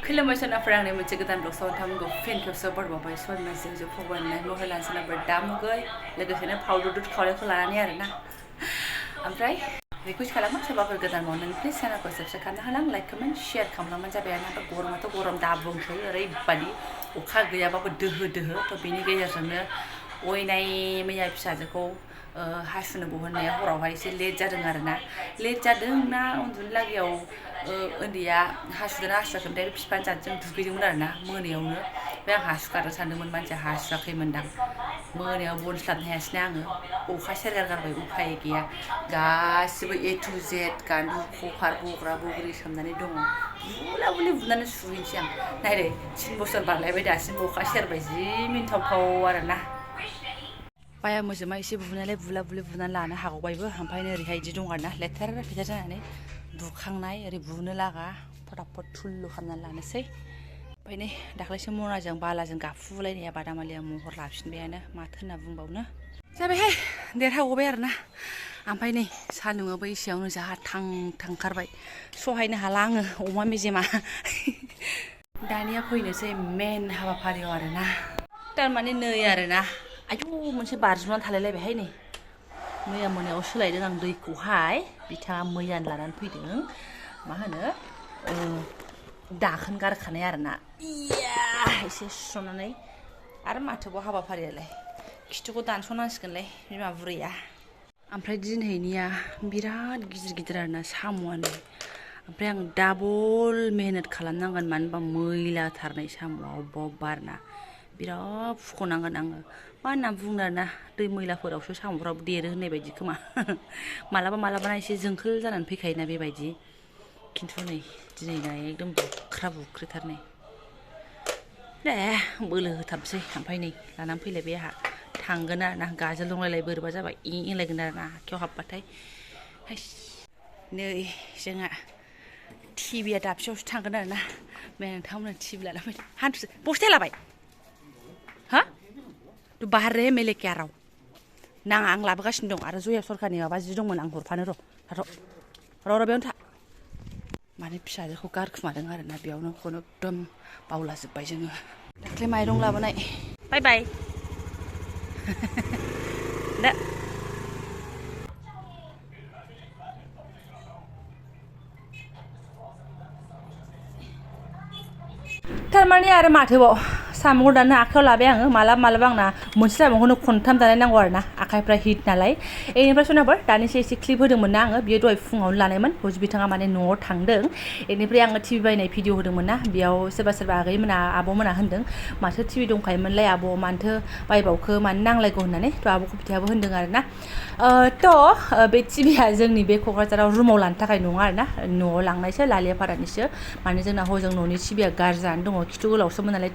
खुलुमबाय सोनाफोरा आंनि मोनसे गोदान ब्लग सावथामखौ फेन खेबसे बरबावबाय सननायजों जो फगवाननाय महिला सोनाफोर दामुगै लोगोसेनो फावदुर खावलायखौ लानानै आरोना ओमफ्राय रिकुवेस्ट खालामो सोरबाफोर गोदान मावनानै प्लिज चेनेलखौ साबस्क्राइब खालामना होलां लाइक कमेन्ट शेयार खालामलांबानो जाबाय आरोना गरमाथ' गरम दा बुंसै ओरैबादि अखा गैयाबाबो दोहो दोहो थ' बेनि गेजेरजोंनो अयनाय मैया फिसाजोखौ हासुनो बहननाया हरावहाय एसे लेट जादों आरोना लेट जादों ना उन्दुनो लागायाव उन्दैया हासुदोंना हासुवाखै ओमफ्राय बिफानि जातजों दुगैदोंमोन आरोना मोनायावनो ओमफ्राय आं हासुगारनो सानदोंमोन मानसिया हासुवाखैमोनदां मोनायाव बन स्लाबनो हायासैना आङो अखा सेरगार गारबाय उफाय गैया गासिबो ए टु जेड गान्दु कभार बग्रा बग्रि सोमनानै दङ बुला बुलि बुनानै सुहैनोसै आं नायदै 3 बोसोर बारलायबाय दासिम अखा सेरबाय जि मिन्थावथाव आरोना बाया मोजोमा एसे बुनायलाय बुला बुलि बुनानै लानो हागौबायबो ओमफ्राय ओरैहाय इदि दं आरोना लेथेर फेथेर जानानै बुखांनाय ओरै बुनो लागा फटाफट थुल्लु खालामनानै लानोसै ओमफ्राय नै दाख्लैसो मनाजों बालाजों गाफुलायनाया बादामालिया महर लाफिनबायानो माथो होनना बुंबावनो जाबायहाय देरहागबाय आरोना ओमफ्राय नै सान्दुङाबो एसेयावनो जाहा थां थांखारबाय सहायनो हाला आङो अमा मेजेमा दानिया फैनोसै मेन हाबाफारियाव आरोना थारमाने नै आरोना आयौ मोनसे बारजुमनानै थालायलायबायहाय नै मैया मोनायाव सोलायदों आं दैखौहाय बिथाङा मैयानो लानानै फैदों मा होनो दाखोन गारखानाय आरोना इया एसे सुस्र'नानै आरो माथोबाव हाबाफारियालाय खिथुखौ दानस'नांसिगोनलाय बिमा बुरैया ओमफ्राय दिनैनिया बिराद गिदिर गिदिर आरोना साम'आनो ओमफ्राय आं डाबल मेहनत खालामनांगोन मानो होनबा मैलाथारनाय साम'आ अबेबा अबेबा आरोना बिराद फुख'नांगोन आङो मा होनना बुंनो आरोना दै मैलाफोरावसो साम'फ्राबो देरो होननाय बायदि खोमा मालाबा मालाबाना एसे जोंखोल जानानै फैखायोना बेबायदि खिन्थु नै दिनैना एकदम बुख्रा बुख्रिथारनाय दे बोलो होथाबसै ओमफ्राय नै लानानै फैलायबाय आंहा थांगोन आरोना गाजोल दंलायलाय बोरैबा जाबाय इलायगोन आरोना आखायाव हाबबाथाय नै जोंहा टिभिया दाबसेयावसो थांगोन आरोना बे नोंथांमोना टिभि लाना फैदो हान्थुसे बस्थाया लाबाय हा तु बाहर रहे मैं लेके आ रहा हूं नाङा आं लाबोगासिनो दं आरो जया सरकारनि माबा जि दंमोन आं हरफानो र' बेयावनो था माने फिसाजोखौ गारखुमादों आरोना बेयावनो खौनो एकदम बावलाजोब्बाय जोङो दाख्लै माइरं लाबोनाय बाय बाय दा थारमाने आरो माथोबाव साम'खौ दानो आखायाव लाबाय आङो मालाबा मालाबा आंना मोनसे साम'खौनो खनथाम दानाय नांगौ आरोना आखाइफ्रा हिट नालाय बेनिफ्राय सोनाफोर दानिसो एसे क्लिप होदोंमोन ना आङो बियो दहाय फुङावनो लानायमोन हजि बिथाङा माने न'आव थांदों बेनिफ्राय आङो टिभि बायनाय भिडिअ होदोंमोन ना बेयाव सोरबा सोरबा आगैमोना आब'मोना होनदों माथो टिभि दंखायोमोनलाय आब' मानोथो बायबावखो मानो नांलायगौ होननानै थ' आब'खौ बिथाङाबो होनदों आरोना थ' बे टिभिया जोंनि बे क'क्राझाराव रुमाव लानो थाखाय नङा आरोना न'आव लांनायसो लालियाफारानिसो माने जोंना हजों न'नि टिभिया गाज्रि जानानै दङ खिथु गोलावसोमोन नालाय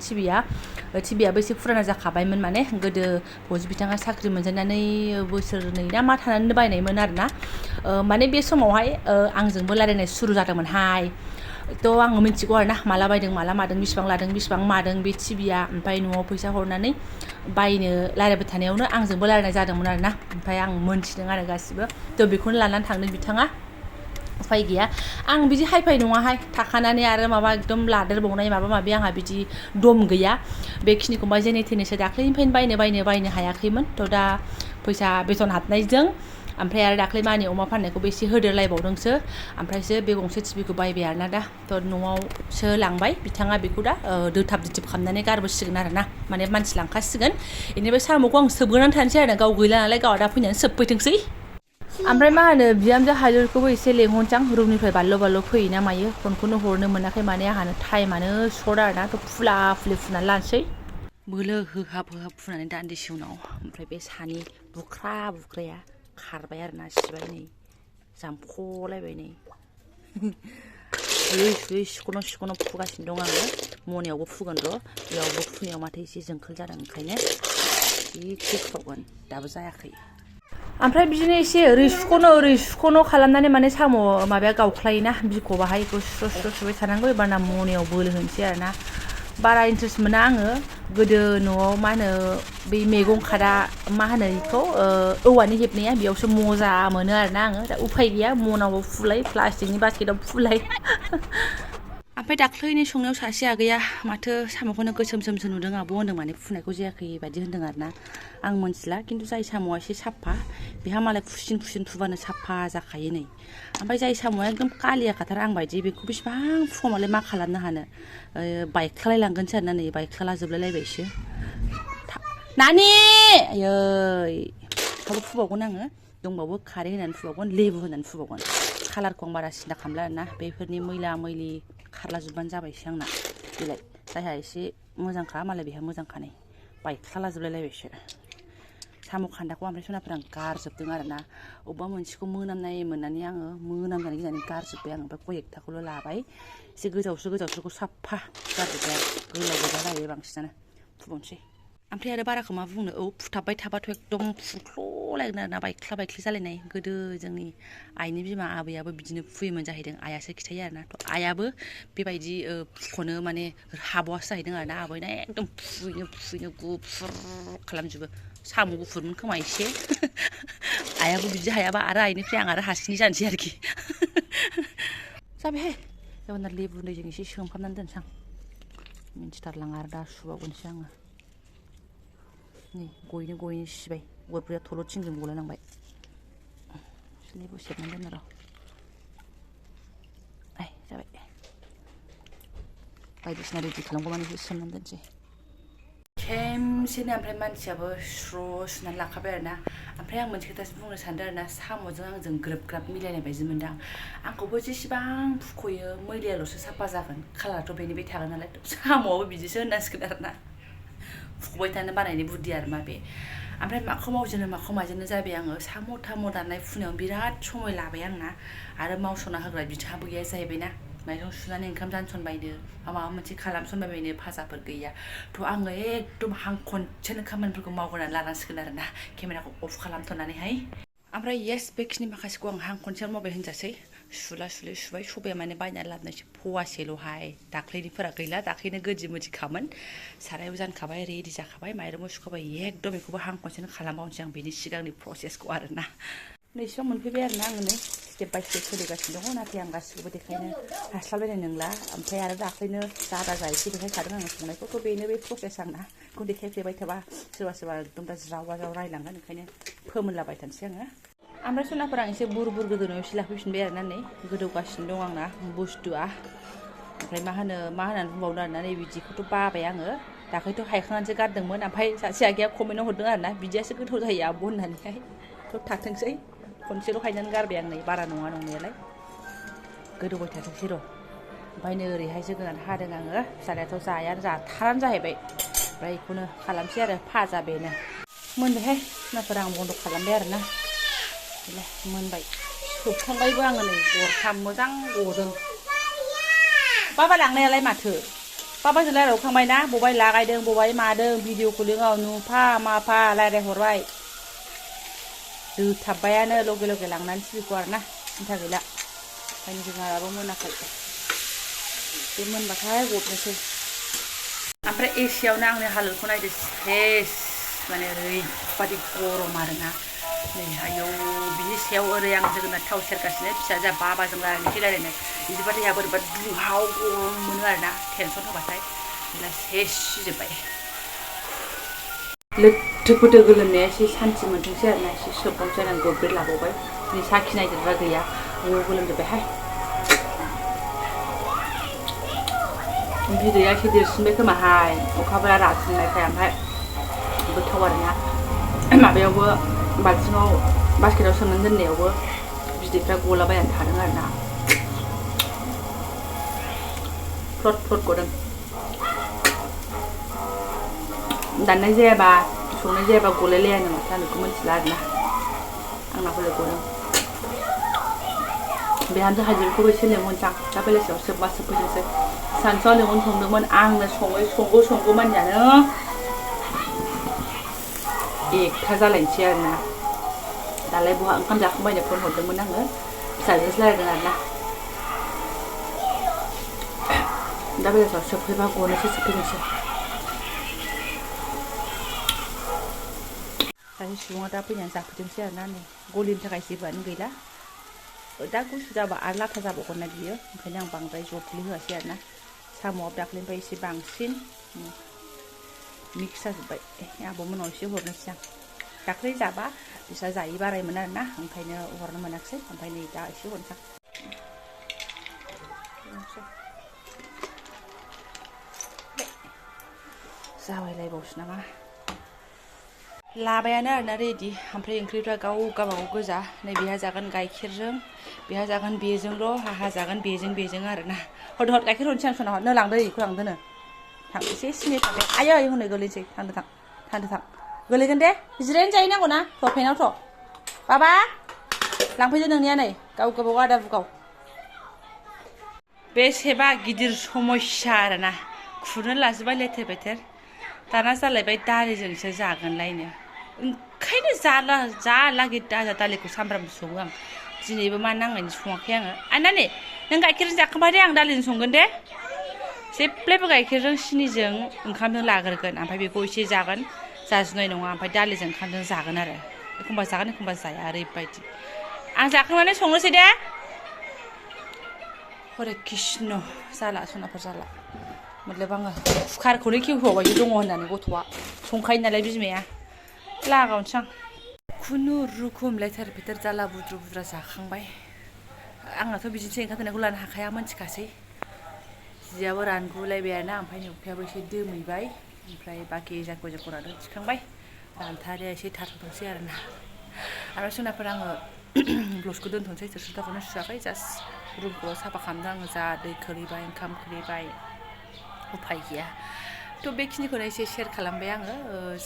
टिभियाबो एसे फुराना जाखाबायमोन माने गोदो हजि बिथाङा साख्रि मोनजेननानै बोसोरनै ना मा थानानै बायनायमोन आरोना माने बे समावहाय आंजोंबो रायलायनाय सुरु जादोंमोनहाय थ' आङो मिथिगौ आरोना माला बायदों माला मादों बेसिबां लादों बेसिबां मादों बे टिभिया ओमफ्राय न'आव फैसा हरनानै बायनो रायलायबाय थानायावनो आंजोंबो रायलायनाय जादोंमोन आरोना ओमफ्राय आं मोनथिदों आरो गासिबो थ' बेखौनो लानानै थांदों बिथाङा उफाय गैया आं बिदि हाइफाइ नङाहाय थाखानानै आरो माबा एकदम लादेरबावनाय माबा माबि आंहा बिदि दम गैया बेखिनिखौ मा जेने थेनेसो दाख्लैनिफ्रायनो बायनो हायाखैमोन थ' दा फैसा बेथन हाबनायजों ओमफ्राय आरो दाख्लै मानि अमा फाननायखौबो एसे होदेरलायबावदोंसो ओमफ्रायसो बे गंसे टिभिखौ बायबाय आरोना दा थ' न'आवसो लांबाय बिथाङा बेखौ दा दोथाब दिथाब खालामनानै गारबोसिगोन आरोना माने मानसि लांखासिगोन बेनिफ्राय साम'खौ आं सोबग्रोनानै थानोसै आरो गाव गैला नालाय गावहा दा फैनानै सोबफैथोंसै ओमफ्राय मा होनो बिहामजो हाजोरखौबो एसे लेंहरनोसै आं रुमनिफ्राय बाल्ल' फैयोना मायो फनखौनो हरनो मोनाखै माने आंहानो टाइमानो सर्ट आरोना थ' फुला फुलि फुनानै लानोसै बोलो होहाब फुनानै दान्दिसे उनाव ओमफ्राय बे सानि बुख्रा बुख्राया खारबाय आरोना सिबाय नै जामख'लायबाय नै सुयै सिख'नो फुगासिनो दं आङो मनायावबो फुगोन र' बेयावबो फुनायाव माथो एसे जोंखोल जादों ओंखायनो जि थिखावगोन दाबो जायाखै ओमफ्राय बिदिनो एसे ओरै सुख'नो खालामनानै माने साम' माबाया गावख्लायोना बिखौबाहाय बेखौ स्र' सुबाय थानांगौ एबारना मनायाव बोलो होनोसै आरोना बारा इन्ट्रेस्ट मोना आङो गोदो न'आव मा होनो बै मैगं खादा मा होनो बेखौ औवानि हेबनाया बेयावसो मजा मोनो आरोना आङो दा उफाय गैया मनाव फुलाय प्लास्टिकनि बास्केटाव फुलाय ओमफ्राय दाख्लैनि संनायाव सासे आगैया माथो साम'खौनो गोसोमसोमसो नुदों आब' होनदों माने फुनायखौ जायाखै बायदि होनदों आरोना आं मोनथिला खिन्थु जाय साम'आ एसे साफा बेहा मालाय फुसिन फुबानो साफा जाखायो नै ओमफ्राय जाय साम'आ एकदम कालियाखाथार आं बायदि बेखौ बेसिबां फुङावलाय मा खालामनो हानो बायख्लालायलांगोनसो आरोना नै बायख्लालाजोबलायलायबायसो नानि आयै थाबो फुबावगोन आङो दंबावो खारै होनानै फुबावगोन लेबु होनानै फुबावगोन कालारखौ आं बारा सिन्था खालामला आरोना बेफोरनि मैला मैलि खारलाजोबबानो जाबायसो आंना बेलाय जायहा एसे मोजांखा मालाय बेहा मोजांखानै बायख्लालाजोबलायलायबायसो साम' खान्दाखौ ओमफ्राय सनाफोर आं गारजोबदों आरोना अबेबा मोनसेखौ मोनामनाय मोननानै आङो मोनामजानो गिनानै गारजोब्बाय आं ओमफ्राय गयेकथाखौल' लाबाय एसे गोजावसोखौ साफा गारजोब्बाय गोलाव गोजा जायो बांसिनानो फुबावनोसै ओमफ्राय आरो बाराखौ मा बुंनो फुथाबबाय थाबाथ' एकदम फुख्ल'लायगोन आरोना बायख्ला जालायनाय गोदो जोंनि आइनि बिमा आबैयाबो बिदिनो फुयोमोन जाहैदों आइयासो खिथायो आरोना आइयाबो बेबायदि फुख'नो माने हाबावासो जाहैदों आरोना आबैना एकदम फुयैनो गुफुर खालामजोबो साम' गुफुरमोन खोमा एसे आइयाबो बिदि हायाबा आरो आइनिफ्राय आं आरो हासिनि जानोसै आरोखि जाबायहाय गाबोन लेबु दैजों एसे सोमहाबनानै दोनसै आं मिन्थिथारलाङा आरो दा सुबावगोनसो आङो नै गयैनो सिबाय गयफ्रा थल' थिंजों गलायलांबाय लेबु सेबनानै दोनो र' जाबाय बायदिसिना रेडि खालामगौमानि एसे सोमनानै दोनसै खेमसेनो ओमफ्राय मानसियाबो स्र' सुनानै लाखाबाय आरोना ओमफ्राय आं मोनसे खोथासो बुंनो सानदों आरोना साम'जों आंजों ग्रोब ग्राब मिलायनाय बायदि मोनदों आंखौबो जेसेबां फुख'यो मैलायाल'सो साफा जागोन कालाराथ' बेनि बे थागोन नालाय साम'आबो बिदिसो होननांसिगोन आरोना फुख'बाय थानो बानायनि बुद्धि आरो मा बे ओमफ्राय माखौ मावजेनो माखौ माजेनो जाबाय आङो साम' थाम' दाननाय फुनायाव बिराद समय लाबाय आंना आरो मावस'ना होग्रा बिथाङाबो गैया जाहैबायना माइरं सुनानै ओंखाम जानसनबायनो माबा मोनसे खालामसनबायनो भाजाफोर गैया थ' आङो एकदम हां खनसेनो खामानिफोरखौ मावग्रोनानै लानांसिगोन आरोना केमेराखौ अफ खालामथ'नानैहाय ओमफ्राय येस बेखिनि माखासेखौ आं हां खनसेयावनो मावबाय होनजासै सुबाय सबाया माने बायनानै लाबोनायसो फवासेल'हाय दाख्लैनिफोरा गैला दाख्लैनो गोदि मोदिखामोन सारायाव जानखाबाय रेडि जाखाबाय माइरंबो सुखाबाय एकदम बेखौबो हां खनसेनो खालामबावनोसै आं बेनि सिगांनि प्रसेसखौ आरोना नैसिबां मोनफैबाय आरोना आङो नै स्टेप बाय स्टेप सोलिगासिनो दङ नाथाय आं गासिखौबो देखायनो हास्लाबलायनाय नंला ओमफ्राय आरो दाख्लैनो जादा एसे देखायखादों आङो संनायखौथ' बेनो बे प्रसेस आंना बेखौ देखायफ्लेबाय थाबा सोरबा एकदम दा ज्राव रायलांगोन ओंखायनो फोमोनलाबाय थानोसै आङो ओमफ्राय सनाफोर आं एसे बुर गोदौनायाव एसे लाफैफिनबाय आरोना नै गोदौगासिनो दं आंना बुस्थुआ ओमफ्राय मा होननानै बुंबावनो आरोना नै बिदिखौथ' बाबाय आङो दाख्लैथ' हायखांनानैसो गारदोंमोन ओमफ्राय सासे आगैया कमेन्टआव हरदों आरोना बिदियासो गोथाव जायो आब' होननानैहाय थ' थाथोंसै खनसेल' हायनानै गारबाय आं नै बारा नङा नंनायालाय गोदौबाय थाथोंसै र' ओमफ्राय नै ओरैहाय जोगोनार हादों आङो फिसालायाथ' जाथारानो जाहैबाय ओमफ्राय बेखौनो खालामसै आरो फाजा बेनो मोनबायहाय सनाफोर आं बन्द' खालामबाय आरोना मोनबाय सोबखांबायबो आङो नै गरथाम मोजां गदों बाबा लांनायालाय माथो बाबाजों रायलायहरखांबाय ना बबाय लागायदों बबाय मादों भिडिअ कलिंआव नुफा माफा रायलायहरबाय दोथाबबायानो लगे लांनानै सिबिखौ आरोना सिन्था गैला ओंखायनो जोगोनाराबो मोनाखै बे मोनबाथाय गबनोसै ओमफ्राय एसेयावनो आंनि हालोदखौ नायदो सेस माने ओरैबादि गरम आरोना नै आयौ बिनि सायाव ओरै आं जोगोनार थाव सेरगासिनो फिसाजोआ बाबाजों रायलायनाय बिदिबाथाय आहा बोरैबा दुंहाव गरम मोनो आरोना टेनसन होबाथाय बेला सेस सिजोब्बाय लोथो फोथो गोलोमनाया एसे सान्थि मोनथोंसै आरोना एसे सोबबावनोसै आं गोब्रै लाबावबाय नै साखि नायजोबग्रा गैया गोलोमजोब्बायहाय बिदैया एसे देरसिनबाय खोमाहाय अखाफोरा रासिननायखाय ओमफ्राय गोथाव आरोना माबायावबो बाल्थिङाव बास्केटाव सोमनानै दोननायावबो बिदैफ्रा गलाबायनानै थादों आरोना फ्लट गदों दाननाय जायाबा संनाय जायाबा गलायलायानो माथो आं बेखौ मिथिला आरोना आंना हले गदों बिहामजो हायजेरखौबो एसे लेंहरनोसां दा बेलासियाव सोबफैथोंसै सानसुआव लेमन संदोंमोन आंनो संगौ मानियानो 1ता जालायनोसै आरोना दालाय बहा ओंखाम जाखांबायनो फन हरदोंमोन आङो फिसाजोंसो रायलायदों आरोना दा बेलासियाव सोबफैबा सोबफैनोसै सासे सुबुङा दा फैनानै जाफैदोंसै आरोना नै गलिनि थाखाय जेबोआनो गैला दा गुसु जाबा आरो लाथा जाबावगोन ना बियो ओंखायनो आं बांद्राय जबलि होआसै आरोना साम'आबो दाख्लैनिफ्राय एसे बांसिन मिक्स जाजोब्बाय आब'मोनाव एसे हरनोसै आं दाख्लै जाबा बिस्रा जायै बारायमोन आरोना ओंखायनो हरनो मोनाखिसै ओमफ्राय नै दा एसे हरनोसै जाबायलायबावसो नामा लाबायानो आरोना रेडि ओमफ्राय ओंख्रिफ्रा गावबागाव गोजा नै बेहा जागोन गाइखेरजों बेहा जागोन बेजोंल' हाहा जागोन बेजों आरोना हर गाइखेर हरनोसै आं सना हरनो लांदो बेखौ लांदोनो थां एसे सिनि थांदो आयै हनै गोलैनोसै थांदो गोलैगोन दे जिरायनो जाहै नांगौ ना थ' फेनाव थ' बाबा लांफैदो नोंनिया नै गावबागाव आदा बुगाव बेसेबा गिदिर समस्या आरोना खुरनो लाजोबबाय लेथेर फेथेर दाना जालायबाय दालिजोंसो जागोनलायनो ओंखायनो जालागे दालिखौ सामब्रामबो सङो आं दिनैबो मा नांनायनि सङाखै आङो नानि नों गाइखेरजों जाखांबाय दे आं दालिजों संगोन दे जेब्लायबो गाइखेरजों सिनिजों ओंखामजों लाग्रोगोन ओमफ्राय बेखौ एसे जागोन जाजुनाय नङा ओमफ्राय दालिजों ओंखामजों जागोन आरो एखमबा जागोन एखमबा जाया ओरैबायदि आं जाखांनानै संनोसै दे हरे कृष्ण जाला सनाफोर जाला मोतलब आङो कुकारखौनो खेवहोबावबाय दङ होननानै गथ'आ संखायो नालाय बिमाया लागावनोसै आं खुनुरुखुम लेथेर फेथेर जाला बुद्रु बुद्रा जाखांबाय आंनाथ' बिदिनोसै ओंखाम थोनायखौ लानो हाखाया मोनथिखासै जियाबो रानगुलायबाय आरोना ओमफ्राय अखायाबो एसे दोमैबाय ओमफ्राय बाखि जाखौ राननानै थिखांबाय रानथारिया एसे थाथ'नोसै आरोना ओमफ्राय सनाफोर आङो ब्लाउसखौ दोनथ'नोसै थोरसि लथाखौनो सुवाखै जास्ट रुमखौ साफा खालामदों आङो जा दै खोलैबाय ओंखाम खोलैबाय उफाय गैया थ' बेखिनिखौनो एसे शेयार खालामबाय आङो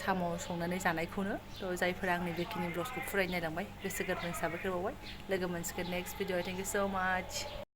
साम' संनानै जानायखौनो थ' जायफोरा आंनि बेखिनि ब्लगखौ फरायनो नायलांबाय गोसो गोरबोनि साबायखर बावबाय लोगो मोनसिगोन नेक्स्ट भिडिअ थेंक इउ स' माच